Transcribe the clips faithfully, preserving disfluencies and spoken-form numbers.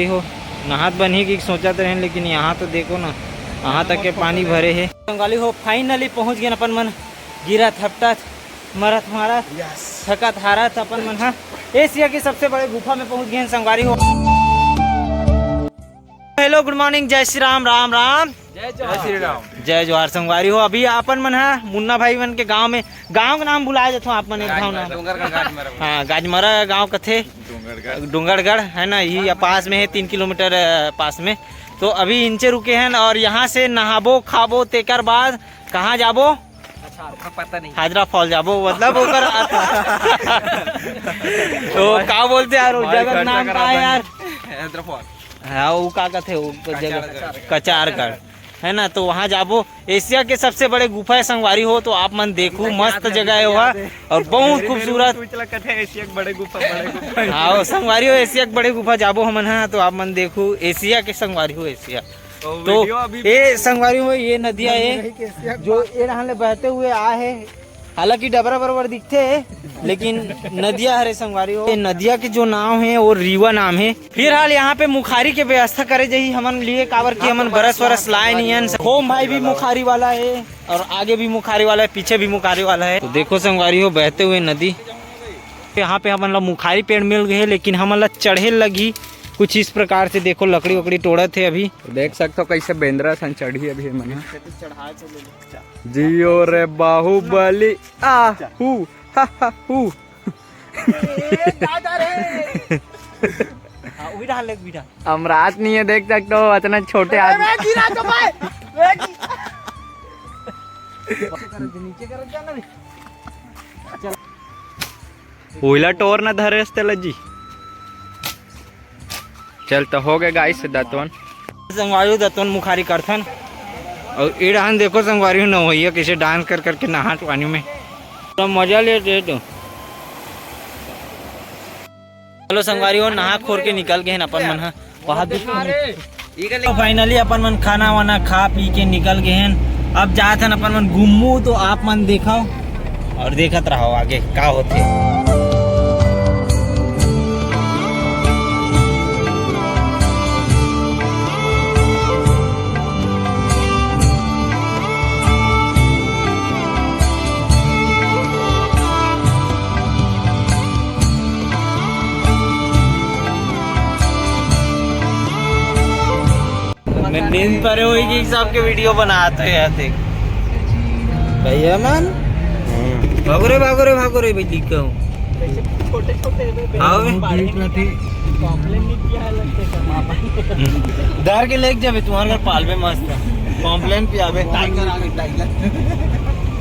हो, नहात बनही कि सोचत रहेन, लेकिन यहाँ तो देखो ना, यहाँ तक के पानी भरे हे। संगवारी हो, finally पहुँच गेन अपन मन, गिरत हपटत, मरत मारत, थकत हारत अपन मन ह एशिया के सबसे बड़े गुफा में पहुँच गेन संगवारी हो। Hello, good morning, जय श्री राम, राम राम। जय श्री राम। जय जोहार संगवारी हो। अभी अपन मन ह मुन्ना भाई मन के गांव में, गांव के नाम भुला जाथो आप मन, एक गांव नाम। डोंगरगढ़ गाजमरा। हाँ, गाजमरा गांव कथे। डोंगरगढ़। डोंगरगढ़ है ना, यही पास में है, तीन किलोमीटर, अ, पास में। तो अभी इंचे रुके हैं और यहाँ से नहाबो खाबो, तेकर बाद कहाँ जाबो? अच्छा, ओकर पता नहीं। हाजरा फॉल जाबो, मतलब ओकर तो का बोलते यार, वो जगह नाम का है यार? हैदराबाद। हाँ, वो का कहते, वो जगह कचारगढ़। कचारगढ़, है ना? तो वहाँ जाबो। एशिया के सबसे बड़े गुफा है संगवारी हो, तो आप मन देखू, मस्त जगह है वहाँ और बहुत खूबसूरत। एशिया के बड़े गुफा, बड़े गुफा। हाँ, वो संगवारी हो, एशिया के बड़े गुफा जाबो हमन, हाँ, तो आप मन देखू, एशिया के संगवारी हो, एशिया। तो तो वीडियो अभी ए संगवारी हो, ये नदिया है जो ए डहान ले बहते हुए आ है। हालांकि डबरा बरोबर दिखथे, लेकिन नदिया हरे संगवारी हो। ये नदिया के जो नाम है वो रीवा नाम है। फिलहाल यहाँ पे मुखारी के व्यवस्था करे जाही हमन लिए, काबर कि हमन बरस वरस लाए नहीं हन। खोम भाई भी मुखारी वाला है और आगे भी मुखारी वाला है, पीछे भी मुखारी वाला है। तो देखो संगवारी हो, बहते हुए नदी। यहाँ पे हमन ला मुखारी पेड़ मिल गए, लेकिन हमन ला चढ़े लगी कुछ इस प्रकार से। देखो लकड़ी वकड़ी तोड़त है अभी। देख सकते हो कैसे बेंदरा सन चढ़ी अभी हमन ह। जियो रे बाहुबली, आ हू, हा हा हू। ए, दादा रे। हाँ, उही डाल ले, उही डाल। हम रात नहीं है, देख सकते हो, अतना छोटे आदमी। ए, गिरा तो भाई। ए, गि- नीचे कर दे, नीचे कर दे ना रे। चल। ओइला टोर ना धरे तेला जी। चल, तो हो गए गाइस दतवन। संगवारी दतवन मुखारी करथन। और ई डहान देखो संगवारी नहवइया कैसे डांस कर करके नहात पानी में। तो मजा लेते तो। चलो संगवारी हो, नहा खोर के निकल गए हैं अपन मन ह। वहाँ भी तो finally अपन मन खाना वाना खा पी के निकल गए हैं। अब जात हन अपन मन घूमू, तो आप मन देखो और देखत रहो आगे का होथे। मैं दिन भरे होई के हिसाब के वीडियो बनात हो यार, देख। भैया मन। भागो रे, भागो रे, भागो रे, भाई, दिख गया हूँ। छोटे छोटे आओ बे। डर के लेके जाबे, तुम्हारे घर पालबे मस्त। कॉम्प्लेन पे आबे। टाइगर आगे, टाइगर।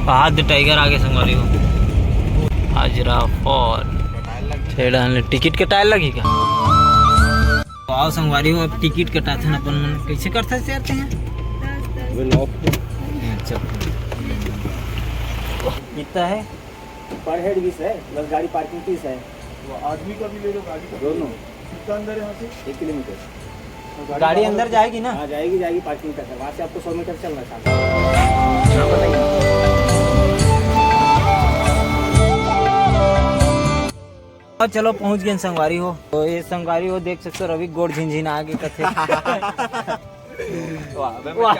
आज टाइगर आगे संगवारी हो। हाजरा फॉल। छेड़ा ने टिकट के टाइल लगी का? तो आओ संगवारी हो, अब टिकट कटाथन अपन मन। कैसे करता से आते हैं? अच्छा। कितना है? पर हेड बीस है, प्लस गाड़ी पार्किंग तीस है। वो आदमी का भी ले लो, गाड़ी का भी ले लो। दोनों। कितना अंदर है यहाँ से? एक किलोमीटर। तो गाड़ी अंदर जाएगी ना? हाँ, जाएगी, जाएगी पार्किंग तक। वहाँ से आपको सौ मीटर चलना है सामने। हाँ, बताइए। और चलो पहुंच गए संगवारी हो। तो ये संगवारी हो देख सकते हो, रवि गोड़ झिनझिना आगे कथे। वाह, बे, मैं वाह।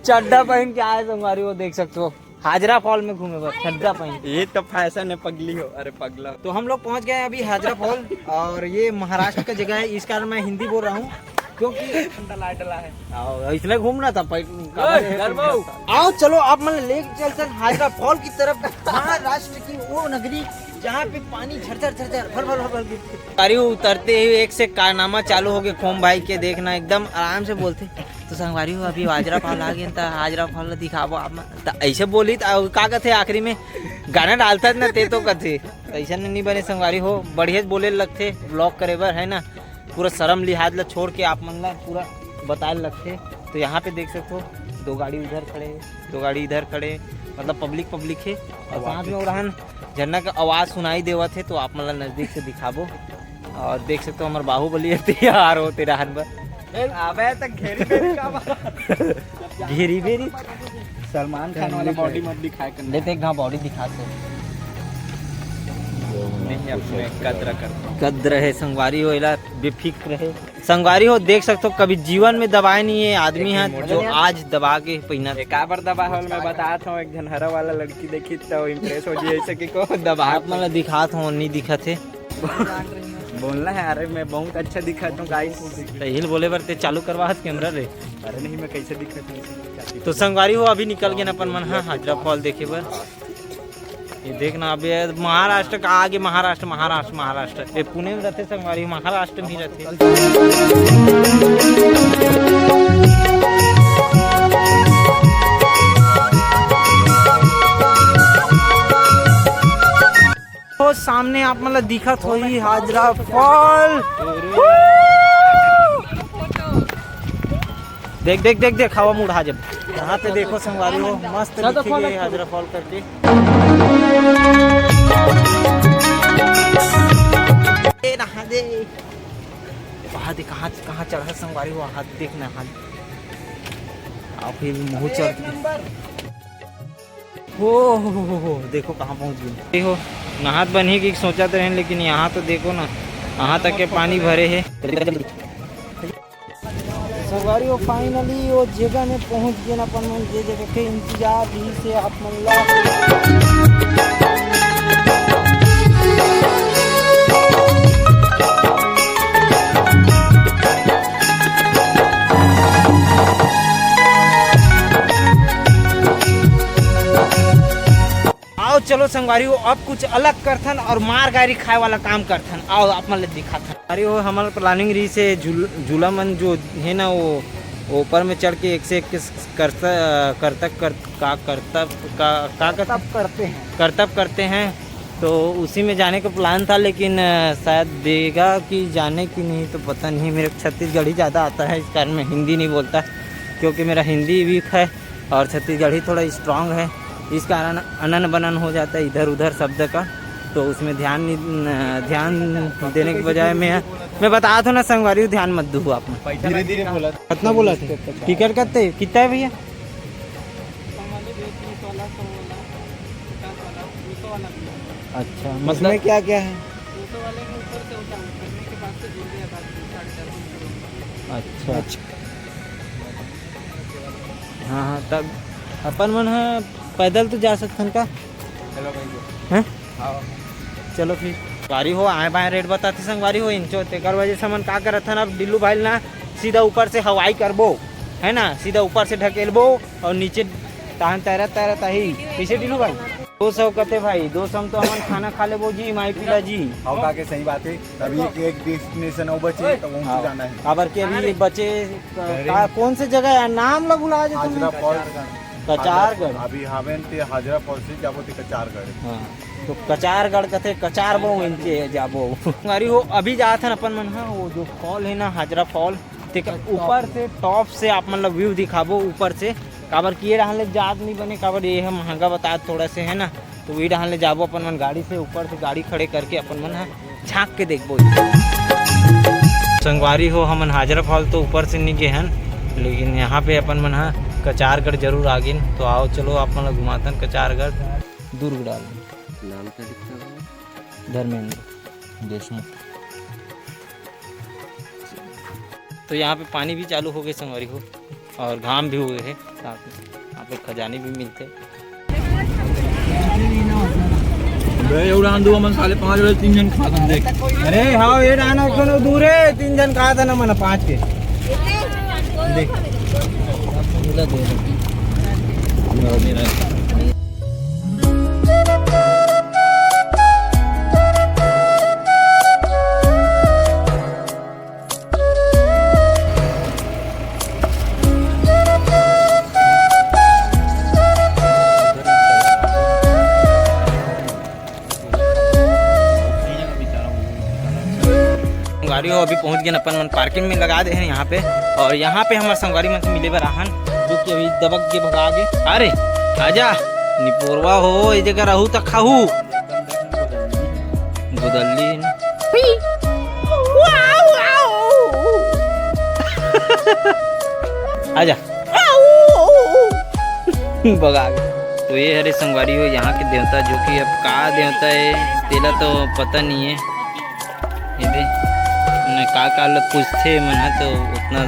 चड्डा पहन के आए संगवारी हो, देख सकते हो हाजरा फॉल में घूमे बर चड्डा पहन। ये तो फैशन है पगली हो, अरे पगला। तो हम लोग पहुंच गए हैं अभी हाजरा फॉल और ये महाराष्ट्र का जगह है, इस कारण मैं हिंदी बोल रहा हूँ। क्योंकि ठंडा लाइट डला है। आओ, इसलिए घूमना था, पै-, ओए, डरबो। आओ, चलो, आप मन ले चलते हैं हाजरा फॉल की तरफ, महाराष्ट्र की वो नगरी, जहाँ पे पानी झरझर, झरझर, भर, भर, भर, भर गिरते। अरे, उतरते ही एक से कारनामा चालू हो गए, खोम भाई के देखना, एकदम आराम से बोलते। तो संगवारी हो, अभी हाजरा फॉल आ गए, त हाजरा फॉल दिखाबो आप मन। त ऐसे बोली, त का कहते आखिरी में गाना डालता ना, ते तो कहते। ऐसा नहीं बने संगवारी हो, बढ़िया बोले लगते व्लॉग करे बर, है ना। पूरा शर्म लिहाज ला छोड़ के आप मन ला पूरा बताए लगथे। तो यहाँ पे देख सकते हो, दो गाड़ी उधर खड़े हे, दो गाड़ी इधर खड़े हे, मतलब पब्लिक पब्लिक हे। और साथ में उड़ान झरना का आवाज़ सुनाई देवत हे, तो आप मन ला नज़दीक से दिखाबो। और देख सकते हो, हमारे बाहुबली है तैयार होते रहन बर। अबे, तक घेरी घेरी का बात? घेरी घेरी। सलमान खान वाली बॉडी मत दिखाए करना। देख, देख, हाँ, बॉडी दिखा दो। नहीं, अब मैं कतरा करता हूँ। कद रहे संगवारी हो, एला बेफिक्र रहे। संगवारी हो, देख सकथो, कभी जीवन में दबाए नहीं है आदमी है, जो आज दबा के पहिना। काबर दबा हल, मैं बतात हूँ, एक झन हरा वाला लड़की देखी तो इम्प्रेस हो जी, ऐसे कि को दबा। आप मन ला दिखात हो, नहीं दिखत है। बोलना है, अरे मैं बहुत अच्छा दिखत हूँ गाइस। तो हिल बोले बर ते चालू करवा कैमरा रे। अरे नहीं, मैं कैसे दिखत हूँ? तो संगवारी हो, अभी निकल गए अपन मन, हाँ, हाजरा फॉल देखे बर। ये देखना, अभी महाराष्ट्र का आगे, महाराष्ट्र, महाराष्ट्र, महाराष्ट्र। ये पुणे में रहते संगवारी, महाराष्ट्र में ही रहते। तो सामने आप मन ला दिखत होही हाजरा फॉल। देख, देख, देख, देख, हवा में उड़ा जब। यहाँ पे देखो संगवारी हो, मस्त लिखे गए हाजरा फॉल करके। ए, नहा दे। वहाँ देख, कहाँ, कहाँ चढ़ा संगवारी हो, हाथ देखना, हाथ। आओ, फिर मुँह चढ़। हो, हो, हो, हो, हो, देखो कहाँ पहुँच गए। देखो, नहात बनही कि सोचत रहेन, लेकिन यहाँ तो देखो ना, यहाँ तक के पानी भरे है। संगवारी हो, finally वो जगह में पहुँच गए अपन मन, जे जगह के इंतजार रही से आप मन ला। आओ चलो संगवारी हो, अब कुछ अलग करथन और मार गारी खाए वाला काम करथन। आओ आप मन ले दिखाथन। अरे वो हमर प्लानिंग रही से झूल-, झूला मन जो है ना, वो ऊपर में चढ़ के एक से एक किस-, करता, करतब कर, का करतब का, का कर, करतब करते हैं। करतब करते हैं, तो उसी में जाने का प्लान था, लेकिन, अ, शायद देगा कि जाने की नहीं, तो पता नहीं। मेरे को छत्तीसगढ़ी ज़्यादा आता है, इस कारण मैं हिंदी नहीं बोलता, क्योंकि मेरा हिंदी वीक है और छत्तीसगढ़ी थोड़ा स्ट्रांग है, इस कारण अनन बनन हो जाता है इधर उधर शब्द का, तो उसमें ध्यान नहीं, न, ध्यान देने के बजाय मैं, मैं बता दो ना संगवारी, ध्यान मत दो आप में। धीरे धीरे बोला। कितना बोला थे? टिकट कितने, कितना है भैया? अच्छा, मतलब उसमें क्या क्या है? अच्छा, अच्छा। हाँ, हाँ, तब अपन मन ह पैदल तो जा सकथन का? चलो भाई, हैं? आओ। चलो फिर। संगवारी हो, आए बाएं रेट बताते संगवारी हो, इंचो, तेकर वजह से हमन का करत हन, अब डिल्लू भाई ना सीधा ऊपर से हवाई करबो, है ना, सीधा ऊपर से ढकेलबो और नीचे तहन तैरत तैरत आही। कैसे डिल्लू भाई? दो सौ कते भाई, दो सौ में तो हमन खाना खा लेबो जी, माई पीला जी। हाँ, का के सही बात है। अभी एक, एक डेस्टिनेशन और बचे, तो वहाँ पे हाँ। जाना है। काबर के अभी बचे, का, कौन से जगह है? नाम ला भुला जे हाजरा तुमने। फॉल्स। कचारगढ़। अभी हवेन ते हाजरा फॉल्स से जाबो ते कचारगढ़। हाँ, तो कचारगढ़ कथे, कचारबो इनके जाबो। संगवारी हो, अभी जात हन अपन मन, हाँ, वो जो फॉल है ना, हाजरा फॉल, ठीक है, ऊपर से, टॉप से आप मन ला व्यू दिखाबो ऊपर से। काबर कि ये डहान ले जात नहीं बने, काबर ये है महंगा बतात थोड़ा से, है ना, तो वही डहान ले जाबो अपन मन गाड़ी से, ऊपर से गाड़ी खड़े करके अपन मन ह झांक के देखबो। संगवारी हो, हमन हाजरा फॉल तो ऊपर से नहीं गए हन, लेकिन यहाँ पे अपन मन ह कचारगढ़ जरूर आ गिन। तो आओ चलो, आप मन ला घुमातन कचारगढ़। दुर्ग डाल। नाम क्या लिखा हुआ है? धर्मेंद्र देशमुख। तो यहाँ पे पानी भी चालू हो गए संगवारी हो, और घाम भी हो गए है साथ में। यहाँ पे खजाने भी मिलते हैं। बे, ये उड़ान दो, हमन साले पाँच बजे तीन जन खातन देख। अरे हाँ, ये डाना कोनो दूर है, तीन जन खातन हमन पाँच के। देख। संगवारी हो, अभी पहुंच गए अपन मन, पार्किंग में लगा दे हैं यहाँ पे। और यहाँ पे हमारे संगवारी मन से मिले बर आहन, जो कि अभी दबक के भगा गे। अरे आजा, निपोरवा हो, ये जगह रहू त खाहू। गुदल्ली न। आजा। भगा गे। तो ये हरे संगवारी हो यहाँ के देवता, जो कि अब का देवता है, तेला तो पता नहीं है। का का ल पूछथे मन ह तो उतना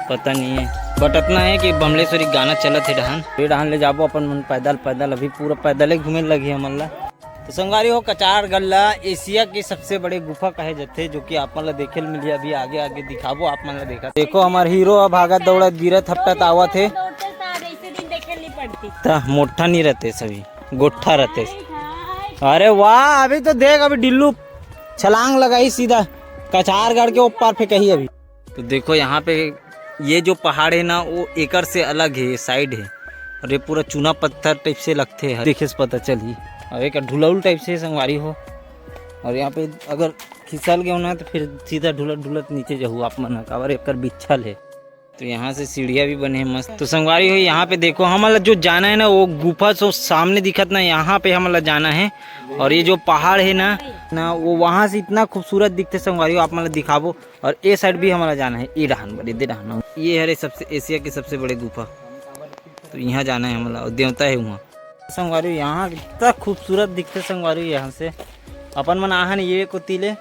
पता नहीं है, but अतना है कि बमलेश्वरी गाना चलत हे डहान, ये डहान ले जाबो अपन मन पैदल पैदल, अभी पूरा पैदल ही घूमे लगी हमन ला। तो संगवारी हो, कचारगढ़ ला एशिया के सबसे बड़े गुफा कहे जथे, जो कि आप मन ला देखे ल मिलही। अभी आगे आगे दिखाबो आप मन ला। देखा देखो, हमार हीरो ह भागत दौड़त गिरत हपटत आवत हे। दौड़ते सार ऐसे दिन देखे नहीं पड़ती। त मोट्ठा नहीं रहते, सभी गोट्ठा रहते। अरे वाह, अभी तो देख, अभी डिल्लू छलांग लगाई सीधा कचारगढ़ के ऊपर फेंकही अभी। तो देखो यहाँ पे ये जो पहाड़ है ना, वो एकर से अलग है, साइड है, और ये पूरा चूना पत्थर टाइप से लगते हैं, देखे से पता चली। और एक ढुलौल टाइप से संगवारी हो, और यहाँ पे अगर खिसल गए ना तो फिर सीधा ढुलत ढुलत नीचे जाहू आप मन, काबर एकर बिच्छल है। तो यहाँ से सीढ़िया भी बने हैं मस्त। तो संगवारी हो, यहाँ पे देखो, हमन ला जो जाना है ना, वो गुफा सो सामने दिखत ना, यहाँ पे हमन ला जाना है। और ये जो पहाड़ है ना, ना वो वहाँ से इतना खूबसूरत दिखते संगवारी हो, आप मन ला दिखाबो। और ये साइड भी हमन ला जाना है, ये डहान बड़े दे डहान, ये हरे सबसे एशिया के सबसे बड़े गुफा। तो यहाँ जाना है हमन ला, और देवता है वहाँ। संगवारी हो, यहाँ इतना खूबसूरत दिखते संगवारी हो, यहाँ से अपन मन आहन ये कोती ले,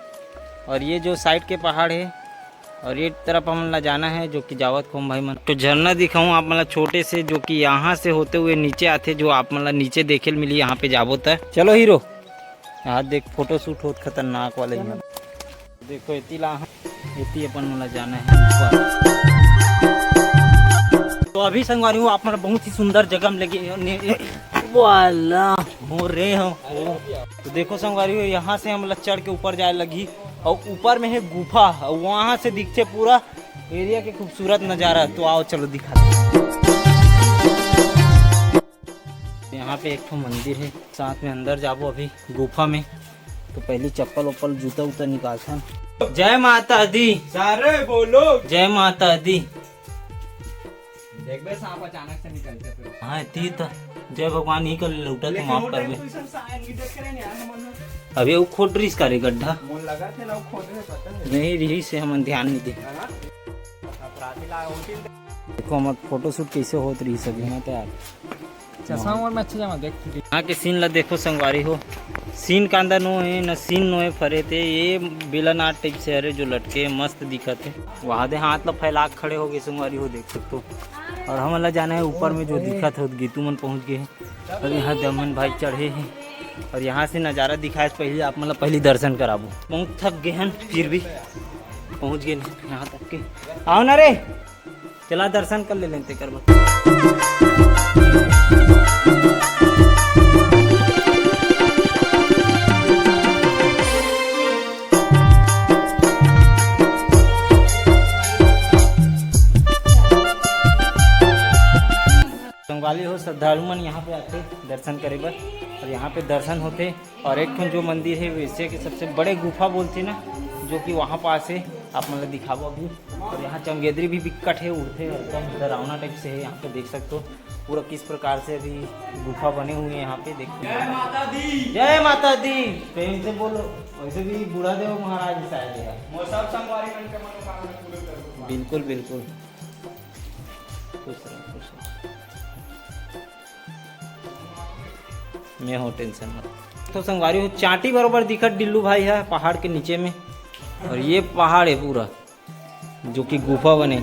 और ये जो साइड के पहाड़ है, और ये तरफ हमन ला जाना है, जो कि जावत खोम भाई मन। तो झरना दिखाऊं आप मन ला छोटे से, जो कि यहाँ से होते हुए नीचे आथे, जो आप मन ला नीचे देखे ल मिली यहाँ पे जाबो त। चलो हीरो, यहाँ देख फोटो शूट होत खतरनाक वाला ही है। देखो एती ला, एती अपन मन ला जाना है ऊपर। तो अभी संगवारी हो, आप मन ला बहुत ही सुंदर जगह में लेके ने-, वाला हो रे हो। तो देखो संगवारी हो, यहाँ से हमन ला चढ़ के ऊपर जाए लगी, और ऊपर में है गुफा, और वहाँ से दिखते पूरा एरिया के खूबसूरत नज़ारा। तो आओ चलो दिखा। यहाँ पे एक ठो मंदिर है, साथ में अंदर जाबो अभी गुफा में। तो पहली चप्पल वप्पल जूता उता निकालथन। जय माता दी। सारे बोलो। जय माता दी। देखबे सांप अचानक से निकलते तो। हाँ, ती तो जय भगवान ही कर लौटा तो लेकिन माफ वो टाइम करबे। तो इसन सा-, नहीं देख करे नहीं यार, हमन अभी वो खोद रिहिस का रे गड्ढा? मोन लगा थे ना, वो खोद रहे, पता नहीं। नहीं, रिहिस से हमन ध्यान नहीं दे। है ना? अपराधी ला होती। देखो हमर फोटो शूट कैसे होत रहिस अभी, मैं तो यार। चश्मा उमर में अच्छा जमा देख। यहाँ के सीन ला देखो संगवारी हो, सीन कांदा नो है, न सीन नो है फरे थे। ये बेलानाथ टाइप से हरे जो लटके है, मस्त दिखत है। वहाँ दे हाथ ला फैला के खड़े हो गए संगवारी हो, देख सकते हो। और हमन ला जाना है ऊपर में, जो दिखत हो गीतू मन पहुँच गए हैं। और यहाँ दमन भाई चढ़े हैं, और यहाँ से नज़ारा दिखाए से पहले आप मन ला पहले दर्शन कराबो। बहुत थक गए हैं, फिर भी पहुँच गए यहाँ तक के। आओ ना रे। चला दर्शन कर ले लेते कर बस। संगवारी हो, श्रद्धालु मन यहाँ पे आथे दर्शन करे बर, और यहाँ पे दर्शन होथे। और एक ठो जो मंदिर है, वो एशिया के सबसे बड़े गुफा बोलथे ना, जो कि वहाँ पास है, आप मन ला दिखाबो अभी। और यहाँ चमगेदरी भी बिकट है, उड़थे, एकदम डरावना टाइप से है। यहाँ पे देख सकते हो पूरा किस प्रकार से अभी गुफा बने हुए हैं यहाँ पे, देखो। जय माता दी। जय माता दी। प्रेम से बोलो। वैसे भी बूढ़ा देव महाराज शायद है। वो सब संगवारी मन के मनोकामना पूरे कर दो। बिल्कुल, बिल्कुल। खुश रहो, खुश रहो। मैं हो टेंशन मत। तो संगवारी हो, चांटी बरोबर दिखत डिल्लू भाई है पहाड़ के नीचे में, और ये पहाड़ है पूरा, जो कि गुफा बने,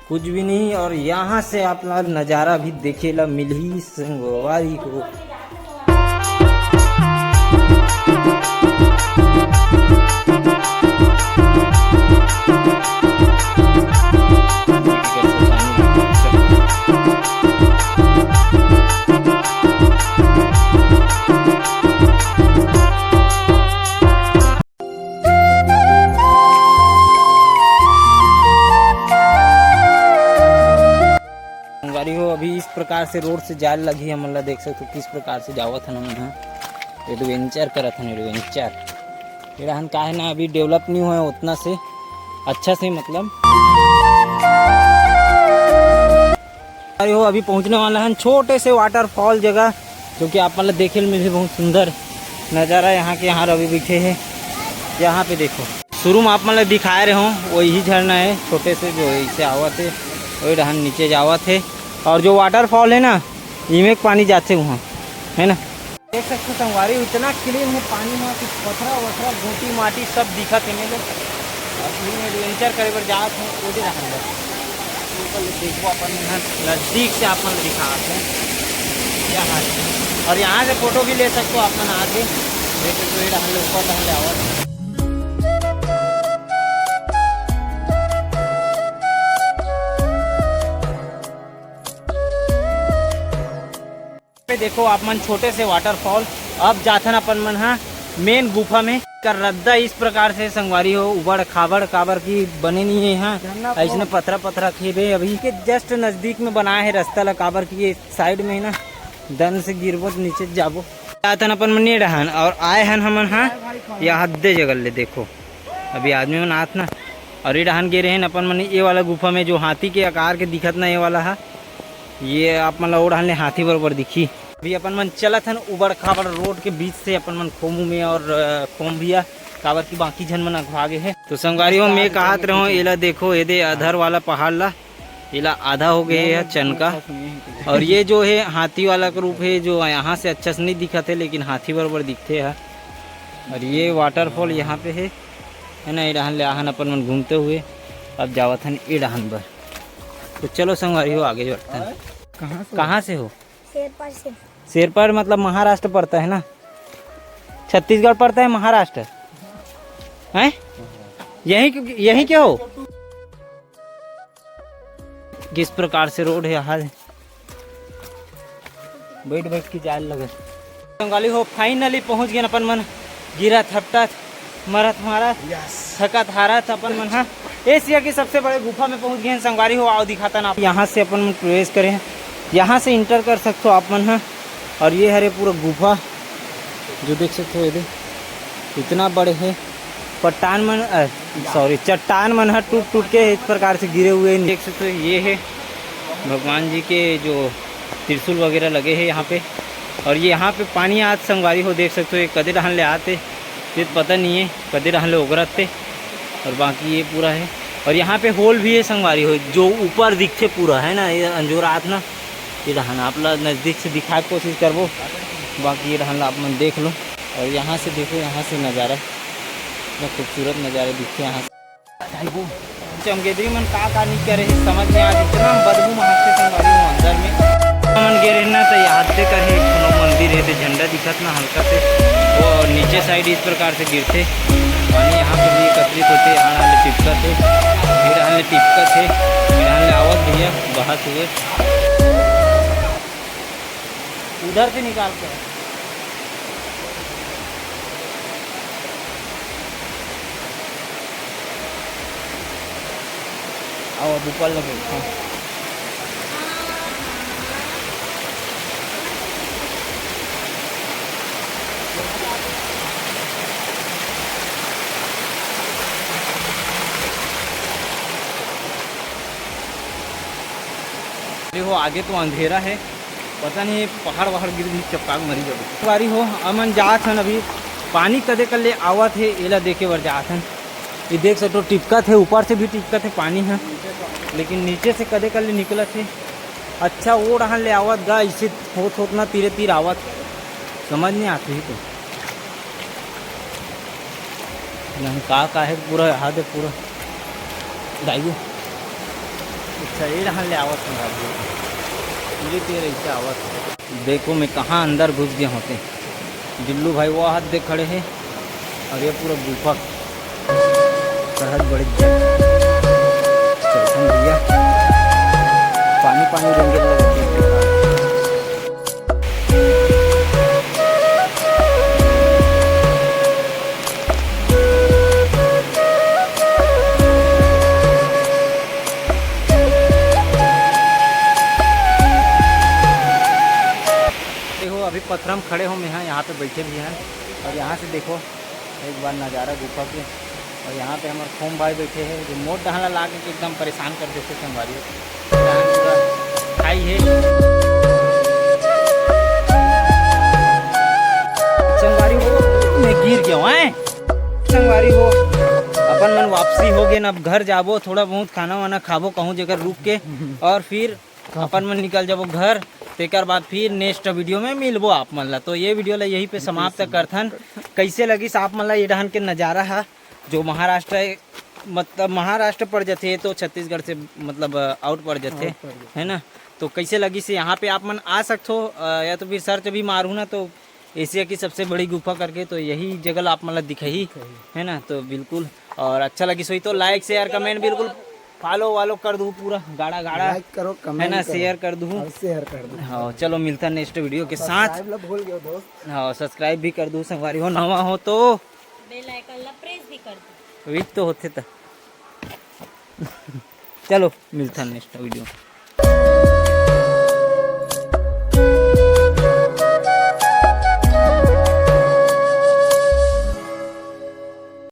कुछ भी नहीं। और यहाँ से आप ला नज़ारा भी देखे ला मिलही संगवारी हो। संगवारी हो, अभी इस प्रकार से रोड से जाए लगी, हमन ला देख सकते हो किस प्रकार से जावत हन हमन ह, एडवेंचर करत हन, एडवेंचर। ये रहन का है ना, अभी डेवलप नहीं हुआ है उतना से अच्छा से, मतलब। अरे हो, अभी पहुंचने वाला है छोटे से वाटरफॉल जगह, जो कि आप मतलब देखे में भी बहुत सुंदर नज़ारा यहाँ के। यहाँ रवि बैठे हैं, यहाँ पे देखो, शुरू में आप मतलब दिखाए रहे हो, वही झरना है छोटे से, जो इसे आवत है, वही डहन नीचे जावत है। और जो वाटरफॉल है ना, इमे के पानी जाते वहाँ, है ना। देख सकते हो संगवारी, इतना क्लीन है पानी में कि पथरा वथरा, गोटी माटी सब दिखत है मेरे। अब एडवेंचर करे बर जात हूँ, ओदे रहन बर। ऊपर ले देखो, अपन मन ह नजदीक से आप मन ल दिखात हूँ। यहाँ से, और यहाँ से फोटो भी ले सकते हो आप मन आके। देखो तो ये रहन ले, ऊपर रहन ले आवत। पे देखो आप मन, छोटे से वाटरफॉल। अब जाथन अपन मन हा मेन गुफा में। कर रद्दा इस प्रकार से संगवारी हो, उबड़ खाबड़, काबर की बने नहीं है यहाँ। झरना ऐसने flow। पथरा पथरा खेबे अभी के जस्ट नजदीक में बनाए है रास्ता ला, काबर की ये साइड में है ना, दन से गिरबो तो नीचे जाबो। जाथन अपन मन ये डहान और आए हन हमन हा। यहाँ हद्दे जगह ले देखो, अभी आदमी मन आत ना, और ये डहान गे रहे अपन मन ये वाला गुफा में, जो हाथी के आकार के दिखत ना, ये वाला हा। ये आप मन ला ओ डहान ले हाथी बरोबर दिखी। अभी अपन मन चलत हन उबड़ खाबड़ रोड के बीच से अपन मन खोमू में और, अ, खोम भैया, काबर की बाकी झन मन अगवा गे हे। तो संगवारी हो, मैं कहत रहूं, एला देखो, ये दे अधर वाला पहाड़ ला, एला आधा हो गए हे चनका। और ये जो है हाथी वाला के रूप है, जो यहाँ से अच्छा से नहीं दिखत है, लेकिन हाथी बरोबर दिखते है। और ये वाटरफॉल यहाँ पे है, है ना, ये डहान ले आहन अपन मन घूमते हुए। अब जावत हन ए डहान बर। तो चलो संगवारी हो, आगे बढ़ते हैं। कहाँ से? कहाँ से हो? शेरपार से। शेरपार मतलब महाराष्ट्र पड़ता है ना, छत्तीसगढ़ पड़ता है महाराष्ट्र, हैं? यहीं के, यहीं के हो? किस प्रकार से रोड है यहाँ, बैठ बैठ के जाए लगे। संगवारी हो, फाइनली पहुँच गए अपन मन, गिरत हपटत, मरत मारत, यस। थकत हारत अपन मन हा एशिया की सबसे बड़े गुफा में पहुँच गए हैं संगवारी हो। आओ दिखाता ना आप, यहाँ से अपन मन प्रवेश करे हैं, यहाँ से इंटर कर सकते हो आप मन हा। और ये हरे पूरा गुफा, जो देख सकते हो, ये दे, इतना बड़े है। पट्टान मन, अ, सॉरी, चट्टान मन ह टूट टूट के इस प्रकार से गिरे हुए हैं। देख सकते हो, ये है भगवान जी के जो त्रिशूल वगैरह लगे हैं यहाँ पे। और ये यहाँ पे पानी आज संगवारी हो, देख सकते हो, ये कदे डहान ले आते, ये पता नहीं है कदे डहान ले ओगरत थे। और बाकी ये पूरा है, और यहाँ पे होल भी है संगवारी हो, जो ऊपर दिखते पूरा है ना, ये अंजोरा आत ना, ये डहान आप ला नजदीक से दिखाए के कोशिश करबो, बाकी ये डहान ला आप मन देख लो। और यहाँ से देखो, यहाँ से नज़ारा, इतना खूबसूरत नज़ारा दिखते यहाँ से। चमगेदरी मन का का नहीं करे हे, समझ में आज इतना बदबू महकते संगवारी हो अंदर में। मन गे रहे ना, तो याद से करे एक ठो मंदिर है, तो झंडा दिखत ना हल्का से, वो नीचे साइड इस प्रकार से गिरते, पानी यहाँ पे भी एकत्रित होते, यहाँ ले टिपकत है, फिर यहाँ ले टिपकत है, यहाँ ले आवत भैया बहत हुए। उधर से निकाल के। आओ, अब ऊपर लगे। हाँ। देखो, आगे तो अंधेरा है, पता नहीं पहाड़ वहाड़ गिर भी चपका के मरी जाबो। बारी हो, हमन जात हन अभी, पानी कदे कर ले आवत हे, एला देखे बर जात हन। ये देख सकते हो, टिपकत हे, ऊपर से भी टिपकत हे पानी ह, लेकिन नीचे से कदे कर ले निकलत हे। अच्छा, वो डहान ले आवत गा, इसे होत होत ना तीरे तीर आवत, समझ नहीं आती ही तो। नहीं, का, का है पूरा, हाथ है पूरा। दाइयो। अच्छा, ये डहान ले आवत हे, पूरे तीर ऐसे आवत हे। देखो, मैं कहाँ अंदर घुस गया होते। जुल्लू भाई वो हाथ दे खड़े हैं और ये पूरा गुफा सरहद बड़े जट। कैसन भैया, पानी पानी रंगे लगे। देखो, अभी पथरा म खड़े हो, मैं यहाँ, यहाँ पे बैठे भी हैं और यहाँ से देखो एक बार नज़ारा गुफा के। और यहाँ पे हमारे खोम भाई बैठे हैं, जो मोट डहान ला लाके एकदम परेशान कर देते संगवारी। डहान पूरा खाई है। संगवारी हो, मैं गिर गया हूँ, हैं? संगवारी हो, अपन मन वापसी हो गए ना, अब घर जाबो, थोड़ा बहुत खाना वाना खाबो कहूँ जगह रुक के, और फिर अपन मन निकल जाबो घर। तेकर बाद फिर नेक्स्ट वीडियो में मिलबो आप मन ला। तो ये वीडियो ला यहीं पे समाप्त करथन। कैसे लगिस आप मन ला ये डहान के नज़ारा हा, जो महाराष्ट्र मतलब महाराष्ट्र पड़ जाथे, तो छत्तीसगढ़ से मतलब आउट पड़ जाथे, है ना? तो कैसे लगिस यहाँ पे आप मन आ सकथो, या तो फिर सर्च भी मारहू ना, तो एशिया की सबसे बड़ी गुफा करके, तो यही जगह आप मन ला दिखाही, है ना? तो बिल्कुल, और अच्छा लगिस होही तो लाइक, शेयर, कमेंट बिल्कुल फॉलो वालो कर दू, पूरा गाड़ा गाड़ा, लाइक करो, है ना? करो। शेयर कर दू। और शेयर कर दो। हाँ, चलो मिलता नेक्स्ट वीडियो के साथ। सब्सक्राइब ला भूल गए हो दोस्त। हाँ, सब्सक्राइब भी कर दू संगवारी हो, नवा हो तो। बेल आइकन ला प्रेस भी कर दो। विच तो होथे त। चलो मिलता नेक्स्ट वीडियो।